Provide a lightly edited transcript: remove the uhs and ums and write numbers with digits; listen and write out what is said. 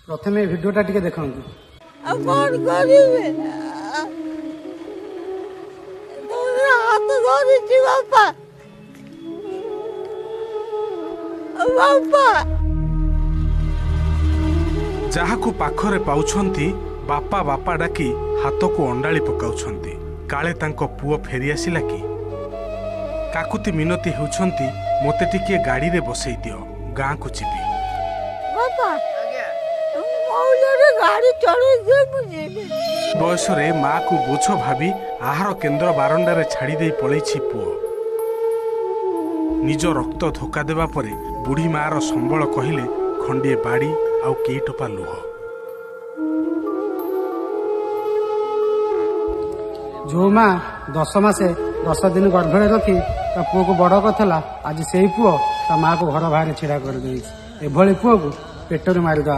ପ୍ରଥମେ ଏ ଭିଡ଼ିଓଟା ଟିକେ ଦେଖନ୍ତୁ। ଆଉ କଣ କରିବେ? ତୋର ହାତ ଧରିଛି ବାପା, ବାପା। ଯାହାକୁ ପାଖରେ ପାଉଛନ୍ତି ବାପା ବାପା ଡାକି ହାତକୁ ଅଣ୍ଡାଳି ପକାଉଛନ୍ତି, କାଳେ ତାଙ୍କ ପୁଅ ଫେରିଆସିଲା କି। କାକୁତି ମିନତି ହେଉଛନ୍ତି, ମୋତେ ଟିକିଏ ଗାଡ଼ିରେ ବସେଇ ଦିଅ, ଗାଁକୁ ଯିବି। ବାପା, ମୌଳରେ ଗାଡ଼ି ଚଢ଼େଇ ଦିଅ, ମୁଁ ଯିବି। ବୟସରେ ମାଆକୁ ବୋଝ ଭାବି ଆହାର କେନ୍ଦ୍ର ବାରଣ୍ଡାରେ ଛାଡ଼ି ଦେଇ ପଳେଇଛି ପୁଅ। ନିଜ ରକ୍ତ ଧୋକା ଦେବା ପରେ ବୁଢ଼ୀ ମାଆର ସମ୍ବଳ କହିଲେ ଖଣ୍ଡିଏ ବାଡ଼ି ଆଉ କେଇ ଟୋପା ଲୁହ। ଯେଉଁ ମା 10 ମାସେ 10 ଦିନ ଗର୍ଭରେ ରଖି ତା ପୁଅକୁ ବଡ଼ କରିଥିଲା, ଆଜି ସେଇ ପୁଅ ତା ମାଆକୁ ଘର ବାହାରେ ଛିଡ଼ା କରିଦେଇଛି। ଏଭଳି ପୁଅକୁ ପେଟରୁ ମାରିଦେବା